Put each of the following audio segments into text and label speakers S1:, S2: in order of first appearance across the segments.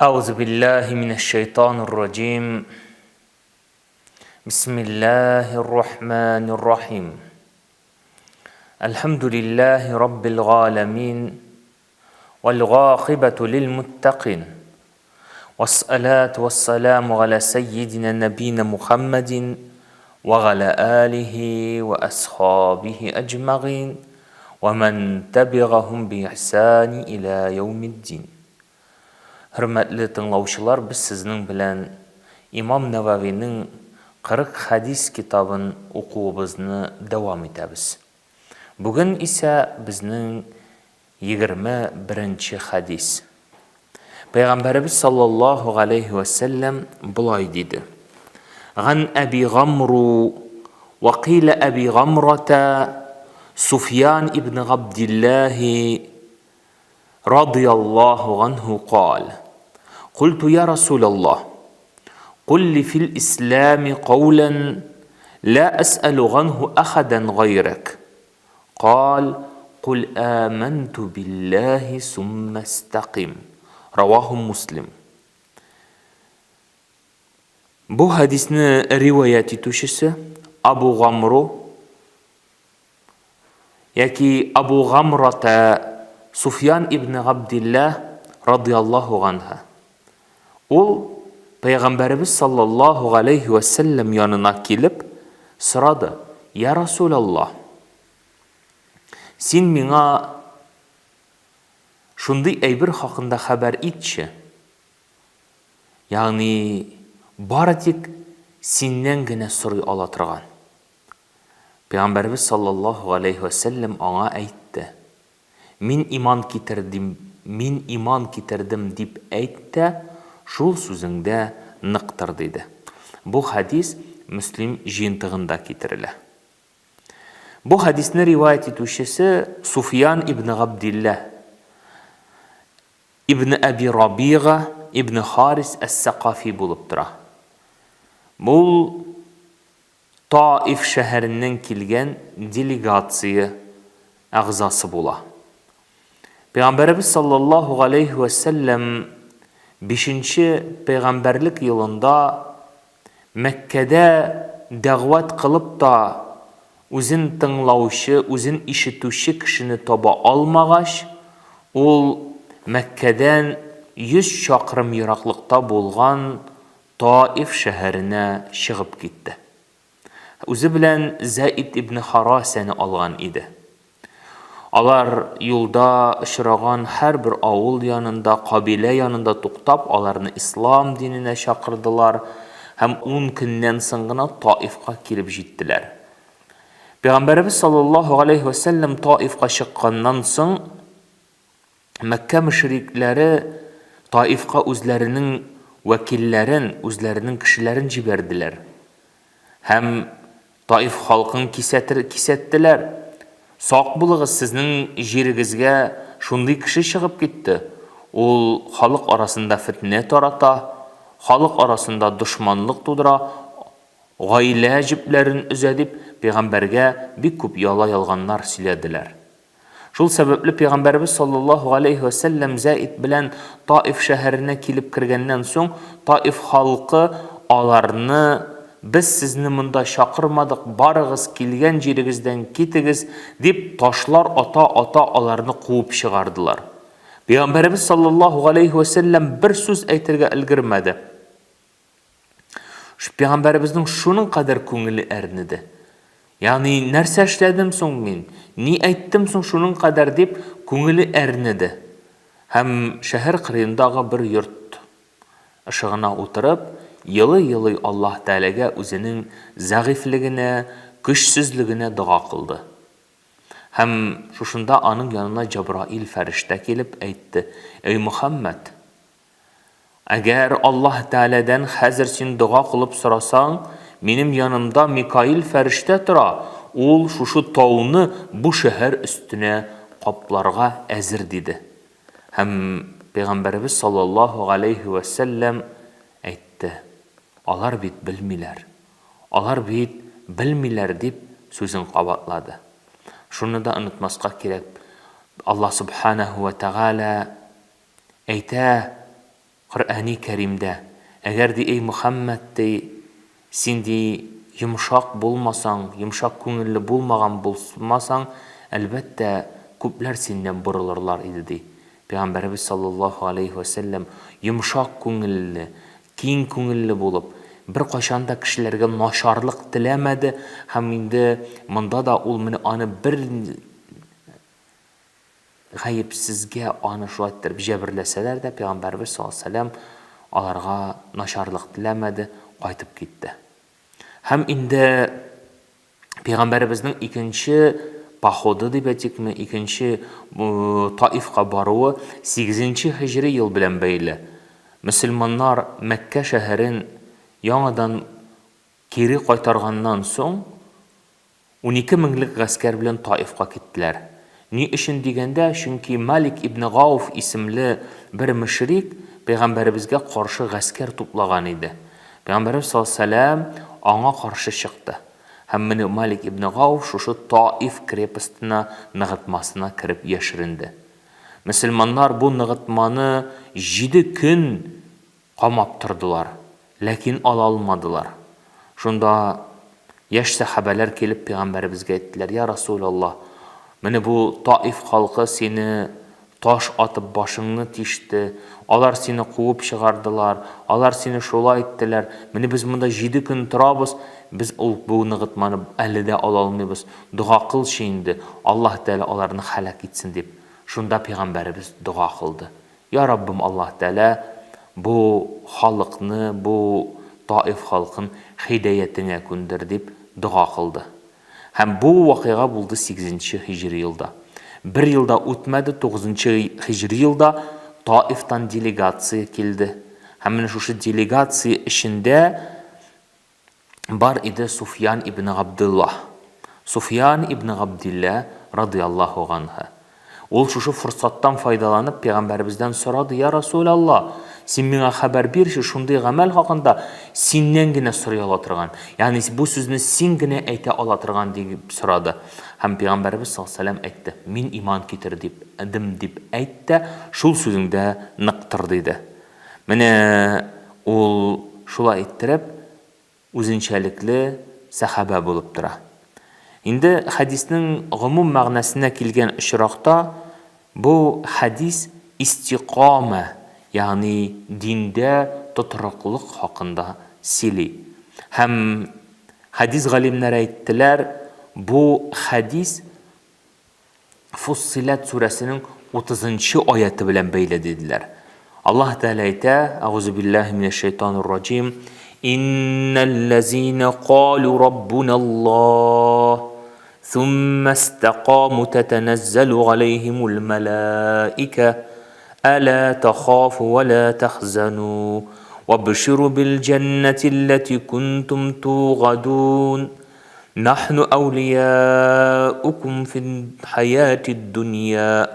S1: أعوذ بالله من الشيطان الرجيم بسم الله الرحمن الرحيم الحمد لله رب العالمين والعاقبة للمتقين والصلاة والسلام على سيدنا نبينا محمد وعلى آله وأصحابه أجمعين ومن تبعهم بإحسان إلى يوم الدين Хөрмәтле тыңлаучылар, без сезнең белән Имам Нәвәвинең 40 хәдис китабын укуыбызны дәвам итәбез. Бүген исә безнең 21 нче хәдис. Пәйгамбәребез саллаллаһу галәйһи вә сәлләм болай диде. Ган Әби Гамру вә кыйлә Әби Гамрата Суфьян ибн Габдиллаһи радыяллаһу ганһу кал. Культу я Расулаллаһ, кул ли фил ислами каулән ла әсәлу ганһу әхәдән гайрәк. Кал, кул аманту биллаһи сумма истәкыйм. Раваху Муслим. Бу хәдисне риваять итүчесе Абу Гамру Яки Абу Гамрата Суфьян ибн Габдилләһ радыяллаһу ганһу. Ул Пәйгамбәребез саллаллаһу галәйһи вә сәлләм янына килеп сорады, Я Расулаллаһ, син миңа шундый әйбер хакында хәбәр итче, ягъни бары тик синнән генә сорый ала торган. Пәйгамбәребез саллаллаһу галәйһи вә сәлләм аңа әйтте, Мин иман китердим, мин иман китердем дип әйт тә, шул сүзеңдә нык тор, диде. Бу хәдис Мөслим җыентыгында китерелә. Бу хәдисне риваять итүчесе Суфьян ибн Габдилләһ ибн Әби Рабига ибн Харис әс-Сәкафи булып тора. Ул Таиф шәһәреннән килгән делегация әгъзасы була. Пәйгамбәребез саллаллаһу галәйһи вә сәлләм бишенче пәйгамбәрлек елында Мәккәдә дәгъват кылып та үзен тыңлаучы, үзен ишетүче кешене таба алмагач, ул Мәккәдән 100 чакрым ераклыкта булган Таиф шәһәренә чыгып китте. Үзе белән Зәид ибне Харасәне алган иде. Алар юлда очраган һәрбер авыл янында, кабилә янында туктап, аларны ислам диненә чакырдылар һәм ун көннән соң гына Таифка килеп җиттеләр. Пәйгамбәребез саллаллаһу галәйһи вә сәлләм Таифка чыкканнан соң, Мәккә мөшрикләре Таифка үзләренең вәкилләрен, үзләренең кешеләрен җибәрделәр. Һәм Таиф халкын кисәтер, кисәттеләр. Сак булыгыз, сезнең җирегезгә шундый кеше чыгып китте. Ул халык арасында фетнә тарата, халык арасында дошманлык тудыра, гаилә җепләрен өзә дип, пәйгамбәргә бик күп яла-ялганнар сөйләделәр. Шул сәбәпле Пәйгамбәребез саллаллаһу галәйһи вә сәлләм Зәид белән Таиф шәһәренә килеп кергәннән соң, Таиф халкы аларны, Без сезне монда чакырмадык, барыгыз, килгән җирегездән китегез, дип, ташлар ата-ата аларны куып чыгардылар. Пәйгамбәребез саллаллаһу галәйһи вә сәлләм бер сүз әйтергә өлгермәде. Пәйгамбәребезнең шуның кадәр күңеле әрнеде. Ягъни, нәрсә эшләдем соң мин? Ни әйттем соң шуның кадәр дип, күңеле әрнеде. Һәм шәһәр кырыендагы бер йорт ышыгына утырып, елый-елый Аллаһ Тәгаләгә үзенең зәгыйфьлегенә, көчсезлегенә дога кылды. Һәм шушында аның янына Җабраил фәрештә килеп әйтте, Әй Мөхәммәд! Әгәр Аллаһ Тәгаләдән хәзер син дога кылып сорасаң, минем янымда Микаил фәрештә тора, ул шушы тауны бу шәһәр өстенә капларга әзер, диде. Һәм Пәйгамбәребез саллаллаһу галәйһи вә сәлләм әйтте, Алар бит белмиләр, алар бит белмиләр, дип сүзен кабатлады. Шуны да онытмаска кирәк, Аллаһ Сүбхәнәһү вә Тәгалә Әйтә Коръәни Кәримдә, Әгәр, ди, эй Мөхәммәд, ди, син, ди, йомшак булмасаң, йомшак күңелле булмаган булмасаң, әлбәттә, күпләр синнән борылырлар иде, ди. Пәйгамбәребез саллаллаһу галәйһи вә сәлләм йомшак күңелле, киң күңелле булып, беркайчан да кешеләргә начарлык теләмәде һәм инде монда да ул менә аны бер гаепсезгә аны шулай иттереп җәберләсәләр дә, Пәйгамбәребез саллаллаһу галәйһи ва сәлләм аларга начарлык теләмәде, кайтып китте. Һәм инде Пәйгамбәребезнең икенче походы дип әйтикме, икенче Таифка баруы 8 һиҗри ел белән бәйле. Мөселманнар Мәккә шәһәрен яңадан кире кайтарганнан соң, 12 меңлек гаскәр белән Таифка киттеләр. Ни өчен дигәндә, чөнки Малик ибне Гауф исемле бер мөшрик пәйгамбәребезгә каршы гаскәр туплаган иде. Пәйгамбәребез саллаллаһу галәйһи вә сәлләм аңа каршы чыкты. Һәм менә Малик ибне Гауф шушы Таиф крепостена, ныгытмасына кереп яшеренде. Мөселманнар бу ныгытманы җиде көн Камап тордылар, ләкин ала алмадылар. Шунда яшь сәхабәләр килеп пәйгамбәребезгә әйттеләр, Я Расулаллаһ, менә бу Таиф халкы сине таш атып башыңны тиште, алар сине куып чыгардылар, алар сине шулай иттеләр, менә без монда җиде көн торабыз, без ул бу ныгытманы әле дә ала алмыйбыз, дога кылчы инде, Аллаһ Тәгалә аларны һәлак итсен, дип. Шунда пәйгамбәребез дога кылды. Я Раббым Аллаһ Тәгалә, бу халыкны, бу Таиф халкын һидаятеңә күндер, дип дога кылды. Һәм бу вакыйга булды сигезенче һиҗри елда. Бер ел да үтмәде, тугызынчы һиҗри елда Таифтан делегация килде. Һәм менә шушы делегация эчендә бар иде Суфьян ибне Габдуллаһ. Суфьян ибне Габдилла радыяллаһу ганһу. Ул шушы форсаттан файдаланып пәйгамбәребездән сорады, Я Расул Алла, син миңа хәбәр бирче шундый гамәл хакында, синнән генә сорый ала торган. Ягъни бу сүзне син генә әйтә ала торган дип сорады. Һәм пәйгамбәребез саллаллаһу алейһи вәсәлләм әйтте, Мин иман китердем дип әйт тә, шул сүзеңдә нык тор, диде. Менә ул шулай иттереп үзенчәлекле сәхабә булып тора. Инде хәдиснең гомум мәгънәсенә килгән очракта, бу хәдис истикамә, ягъни диндә тотрыклык хакында сөйли. Һәм хәдис галимнәре әйттеләр, бу хәдис Фуссиләт сүрәсенең 30 нчы аяте белән бәйле диделәр. Аллаһ Тәгалә әйтә, Әгъузу биллаһи минәш шайтанир раҗим, Иннәлләзина калу раббуна Аллаһ, thumma istaqamu tatanazzalu алейһимул малаика, ألا تخافوا ولا تحزنوا وابشروا بالجنة التي كنتم توعدون نحن أولياؤكم في الحياة الدنيا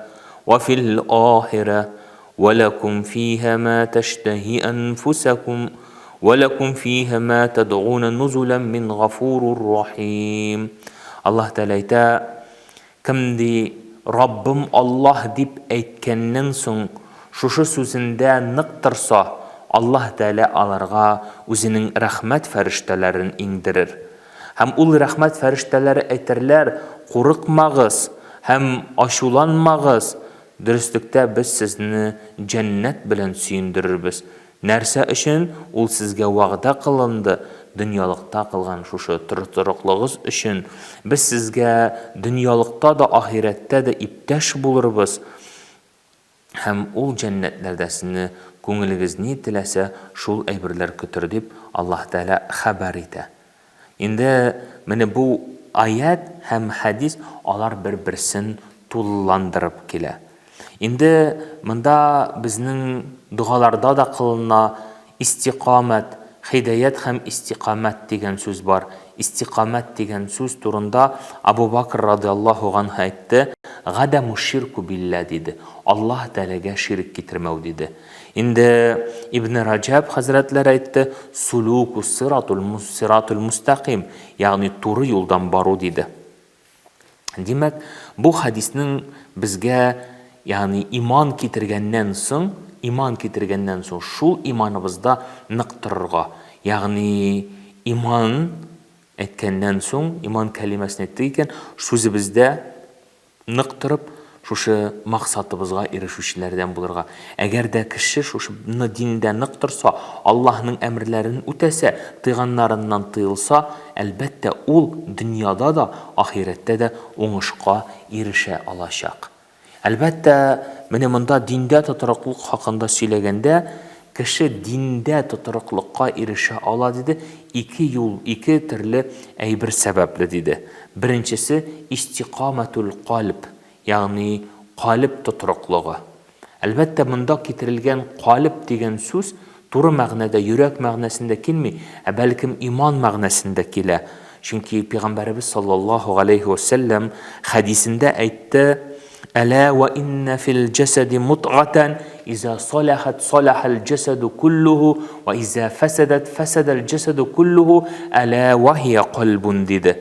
S1: وفي الآخرة ولكم فيها ما تشتهي أنفسكم ولكم فيها ما تدعون نزلا من غفور رحيم الله تعالى Кем, ди, Раббым Аллаһ дип әйткәннән соң, шушы сүзендә нык торса, Аллаһ Тәгалә аларга Үзенең рәхмәт фәрештәләрен иңдерер. Һәм ул рәхмәт фәрештәләре әйтерләр, Курыкмагыз һәм ачуланмагыз, дөреслектә без сезне җәннәт белән сөендерербез, Нәрсә өчен ул сезгә вәгъдә кылынды, дөньялыкта кылган шушы тотрыклыгыз өчен без сезгә дөньялыкта да, ахирәттә дә иптәш булырбыз һәм ул җәннәтләрдә сезне күңелегез ни теләсә, шул әйберләр көтер, дип Аллаһ Тәгалә хәбәр итә. Инде менә бу аять һәм хәдис алар бер-берсен тулыландырып килә. Инде монда безнең догаларда да кылына истикамәт, һидаять һәм истикамәт дигән сүз бар. Истикамәт дигән сүз турында Абу Бакр радыяллаһу ганһу әйтте, Гадәму ширку билла диде, Аллаһ Тәгаләгә ширек китермәү диде. Инде Ибне Раҗәб хәзрәтләре әйтте, Сулюку сиратул сиратул мустаким, ягъни туры юлдан бару диде. Димәк, бу хәдиснең безгә ягъни иман китергәннән соң, иман китергәннән соң шул иманыбызда нык торырга, ягъни иман әйткәннән соң, иман кәлимәсен әйттек икән, сүзебездә нык торып, шушы максатыбызга ирешүчеләрдән булырга. Әгәр дә кеше шушы диндә нык торса, Аллаһның әмерләрен үтәсә, тыйганнарыннан тыелса, әлбәттә, ул дөньяда да, ахирәттә дә уңышка ирешә алачак. Әлбәттә, менә монда диндә тотрыклык хакында сөйләгәндә, кеше диндә тотрыклыкка ирешә ала диде, ике юл, ике төрле әйбер сәбәпле диде. Беренчесе, истикамәтүл кальб, ягъни калеб тотрыклыгы. Әлбәттә, монда китерелгән калеб дигән сүз туры мәгънәдә йөрәк мәгънәсендә килми, ә бәлкем иман мәгънәсендә килә. Чөнки Пәйгамбәребез саллаллаһу галәйһи вә сәлләм хәдисендә әйтте, Әлә вә иннә фил җәсәди мудгатән, иза саләхәт саләхәл җәсәду күллүһү, вә иза фәсәдәт фәсәдәл җәсәду күллүһү, әлә вә һия кальбун, диде.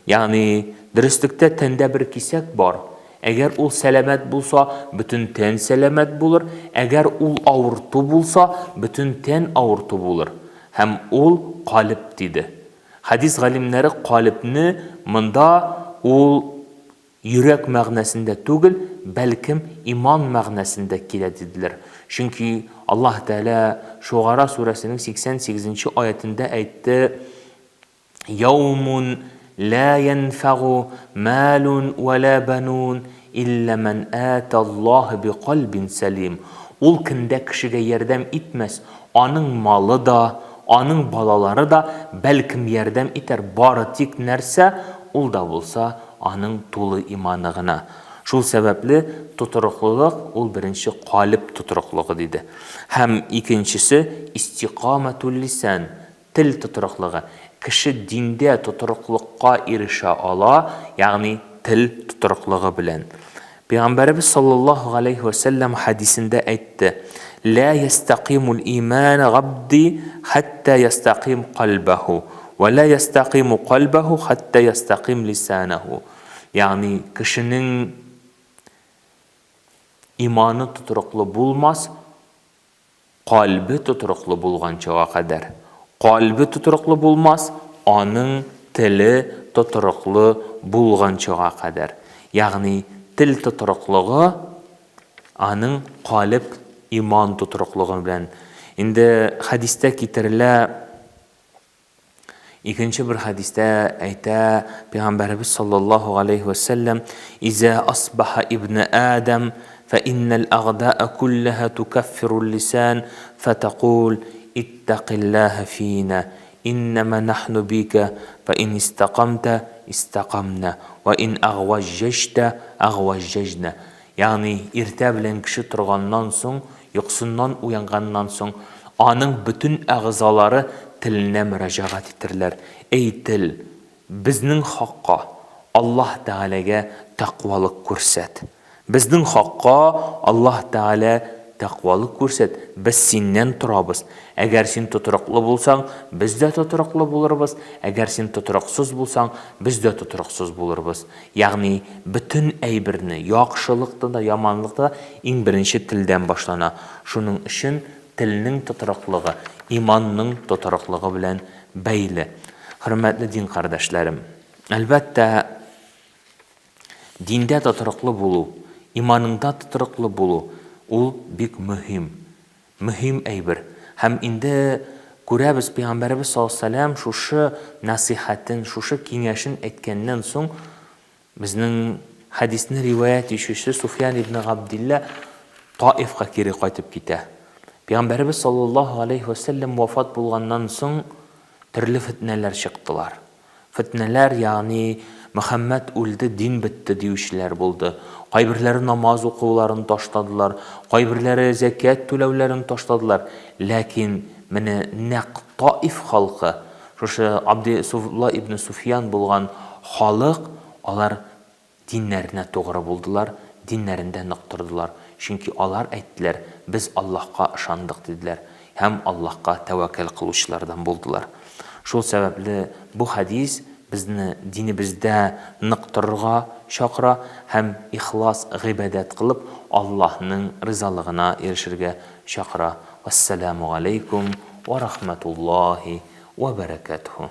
S1: Ягъни, дөреслектә тәндә бер кисәк бар. Әгәр ул сәламәт булса, бөтен тән сәламәт булыр, әгәр ул авырту булса, бөтен тән авырту булыр. Һәм ул калеб, диде. Хәдис галимнәре калебне монда ул йөрәк мәгънәсендә түгел, бәлкем иман мәгънәсендә килә диделәр. Чөнки Аллаһ Тәгалә Шугара сүрәсенең 88 нче аятендә әйтте, Яумун ла янфәгу малун вә ла банун илля мән ата Аллаһ би кальбин сәлим. Ул көндә кешегә ярдәм итмәс, аның малы да, аның балалары да, бәлкем ярдәм итәр, бары тик нәрсә, ул да булса аның тулы иманы гына. Шул сәбәпле тотрыклылык ул беренче калеб тотрыклыгы диде. Һәм икенчесе истикамәтул лисан, Тел тотрыклыгы. Кеше диндә тотрыклыкка ирешә ала, ягъни тел тотрыклыгы белән. Пәйгамбәребез саллаллаһу галәйһи вә сәлләм хәдисендә әйтте, Лә ястәкыймул иман габди хәттә ястәкыйм кальбәһу, вә лә ястәкыйму кальбәһу хәттә ястәкыйм лисанәһу. Ягъни кешенең иманы тотрыклы булмас, Кальбе тотрыклы булганчага кадәр. Кальбе тотрыклы булмас, аның теле тотрыклы булганчага кадәр. Ягъни тел тотрыклыгы аның калеб, иман тотрыклыгы белән. Инде хәдистә китерелә, Икенче бер хәдистә әйтә Пәйгамбәребез саллаллаһу галәйһи вә сәлләм, Иза асбаха ибне Адам, фә иннәл әгъдаа күлләһә тукәффирул лисан, фәтәкул, иттәкиллаһа фина, иннәмә нахну бика, фә ин истәкамтә, истәкамна, вә ин әгъвәҗҗәҗтә, әгъвәҗҗәҗнә. Ягъни иртә белән кеше торганнан соң, йокысыннан уянганнан соң, аның бөтен әгъзалары теленә мөрәҗәгать итерләр, Әй тел, безнең хакка Аллаһ Тәгаләгә тәкъвалык күрсәт. Безнең хакка Аллаһ Тәгалә тәкъвалык күрсәт, без синнән торабыз. Әгәр син тотрыклы булсаң, без дә тотрыклы булырбыз, әгәр син тотрыксыз булсаң, без дә тотрыксыз булырбыз. Ягъни бөтен әйберне, яхшылыкны да, яманлыкны да иң беренче телдән башлана. Шуның өчен телнең тотрыклыгы иманның тотрыклыгы белән бәйле. Хөрмәтле дин кардәшләрем, әлбәттә, диндә тотрыклы булу, иманыңда тотрыклы булу ул бик мөһим. Мөһим әйбер. Һәм инде күрәбез, Пәйгамбәребез саллаллаһу галәйһи ва сәлләм шушы нәсыйхәтен, шушы киңәшен әйткәннән соң, безнең хәдисне риваять итүче Суфьян ибн Габдилла Таифка кире кайтып китә. Пәйгамбәребез саллаллаһу галәйһи ва сәлләм вафат булганнан соң төрле фетнәләр чыктылар. Фетнәләр, ягъни Мөхәммәд үлде, дин бетте диючеләр булды. Кайберләре намаз укуларын ташладылар, кайберләре зәкят түләүләрен ташладылар. Ләкин менә нәкъ Таиф халкы, шушы Абдисулла ибне Суфьян булган халык, алар Диннәренә тугры булдылар, диннәрендә нык тордылар, чөнки алар әйттеләр, Без Аллаһка ышандык, диделәр һәм Аллаһка тәвәккәл кылучылардан булдылар. Шул сәбәпле бу хәдис безне динебездә нык торырга чакыра һәм ихлас гыйбадәт кылып, Аллаһның ризалыгына ирешергә чакыра. Вәссәламү галәйкүм вә рахмәтуллаһи вә бәрәкәтүһү.